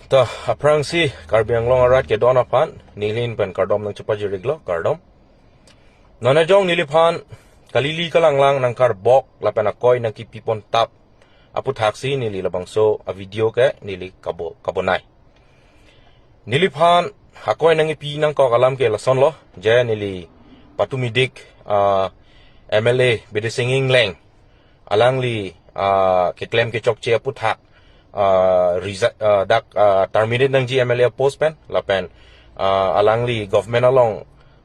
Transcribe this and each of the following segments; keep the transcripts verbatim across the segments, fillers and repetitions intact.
Ta, aphrangsi Karbi Anglong arat kedo-an aphan neli pen kardom nangchepajir-iklo, kardom. Non ajong neliphan kalili kalanglang nangkarbok lapen akoi nangkipi pon tap aputhaksi neli labangso a-video ke neli kabo, kabonai. Neliphan akoi nangkipi nangkok alam ke lasonlo, je neli patumidik, ah, M L A Bidising Engleng, alangli, ah, keklem kechokche aputhak, ah, resi-, ah, dak, ah, terminate nangji M L A post pen, lapen, ah, alangli government along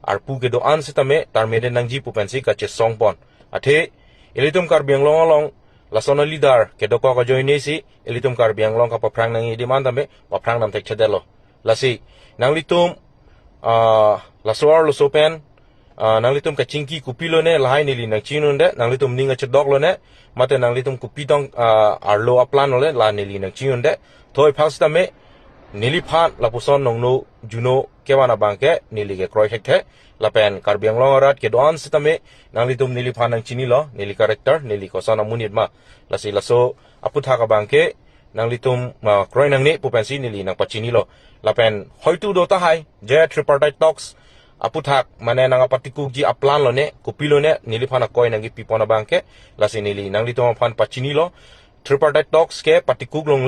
arpu kedo-an sitame terminate nangji pu pensi kachesong pon. Athe ilitum Karbi Anglong along lason a-leader kedokok ajoinesi ilitum Karbi Anglong kapaphrang nangji adim an tame paphrang dam thekchedetlo. Lasi nanglitum, ah, laso arloso pen, ah, nanglitum kachingki kopilone lahai neli nangchinine, nanglitum ning achedok lone, mate nanglitum kopi tong, ah, arlo a-plan lone la neli nangchinine. Thoi phak sitame neliphan lapuson nongno juno kevan abang ke neli kekroi thekthe, lapen Karbi Anglong arat kedo-an sitame nanglitum neliphan nangchinilo, neli character, neli koson amonit ma. Lasi laso aputhak abang ke nanglitum, ah, kroi nangne pu pensi neli nangpachinilo. Lapen hoitu do tahai je tripartite talks aputhak mane nangpatikukji a-plan lone, kopilone neliphan akoi nangkipi pon abang ke, lasi neli nanglitum aphan pachinilo. Tripartite talks ke patikuk long